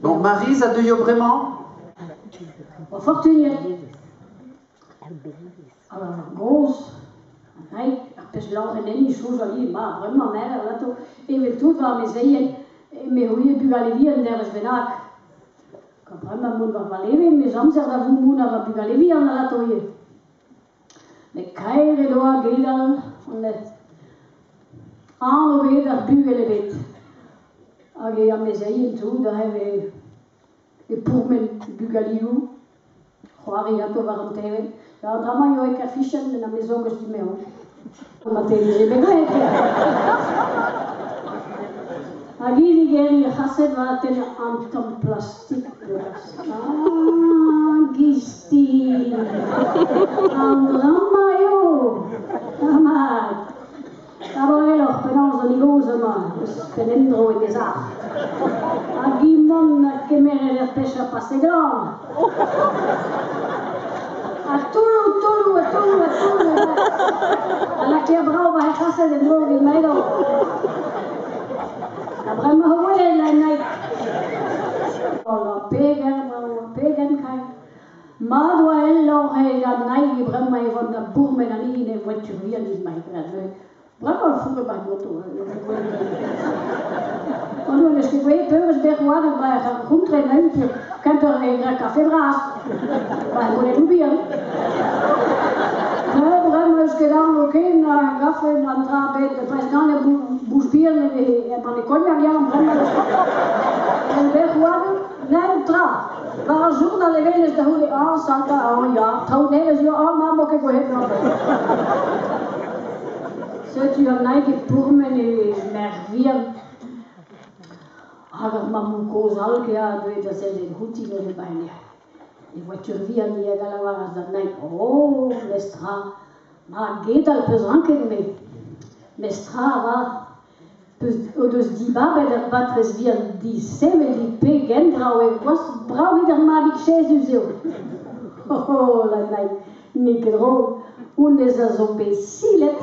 Bon, Maryse a deuio bremañ? Oa fortuniet. Ar gozh, an naig, ar pezh lâret enni soñjal ivez, ma, bremañ mevel atav, evel tout va amezeien, me c'houie bugale vihan dervezh bennak. Bremañ mont war va leve, mes amzer da voumouna va bugale vihan alato ivez. Met kaer he doa gedal an anv ebet ar bugel ebet. Hag e amezeien tout aze e pourmen bugaligoù, c'hoari ganto war an tevenn. An dra-mañ eo e kerfichenn en amezogez din-me. Marteze bet graet. Hag hi digeriñ ar c'hased war tenn an tamm plastik. Ah, gisti! An dra-mañ eo! Mat! Abaoe penaos an gozh amañ, eus penn endro e sac'h. Hag hi mont ha kemeret ur pech a pase glan. Ha toulloù, toulloù, ha toulloù, ha toulloù. Ha lakaet brav war he c'hased en-dro evit ma Ha bremañ o welet la naig. Oh, pegen brav, pegen kaer. Mat oa el lâret an naig bremañ e vont da bourmen anezhi en e voiture vihan evit ma graet. Bremañ fourre ba moto. An oa neus ket gwelet peurez bec'h oad ba ar c'hontre na pur kentoc'h e gra kafe bras. Ba boledoù bihan. Ne bremañ eus ket anv ken a gafe an dra bet prezidant e bouch bihan e man e kognak ya bremañ eus ket. Bec'h oad nen tra. War ar journal e welez da c'houde, ah, salta, ah, ya, traoù nevez, ya, ah, ma, mo ket gwelet. Setu an naig e pourmen e merc'h vihan. Hag ar mammoù kozh all kea deuet da sellet outi neuze ba en e voiture vihan hag a lavaras d'an naig, oh, mestra, ma gedal peus ranket me. Mestra va, peus o deus dibabet ar batrez vihan disevel dit pegen brav eo, gwas brav eo d'ar mabig Jezuz eo. Oh, oh, la naig, n'eo ket drol, honnezh a zo bet silet.